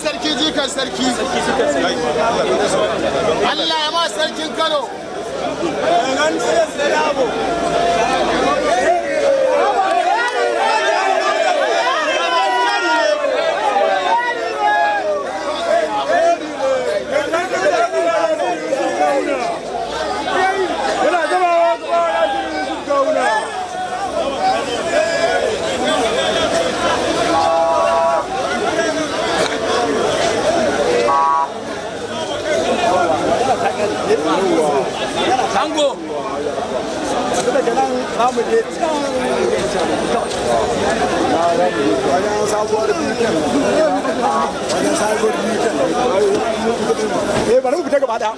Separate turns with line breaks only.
Sarki jikan sarki. Allah ya ma sarkin Kano.
Ango.
Daga nan za mu je can wajen sabuwar bikin, wajen sabuwar bikin. Eh, bari mu fita gaba daya.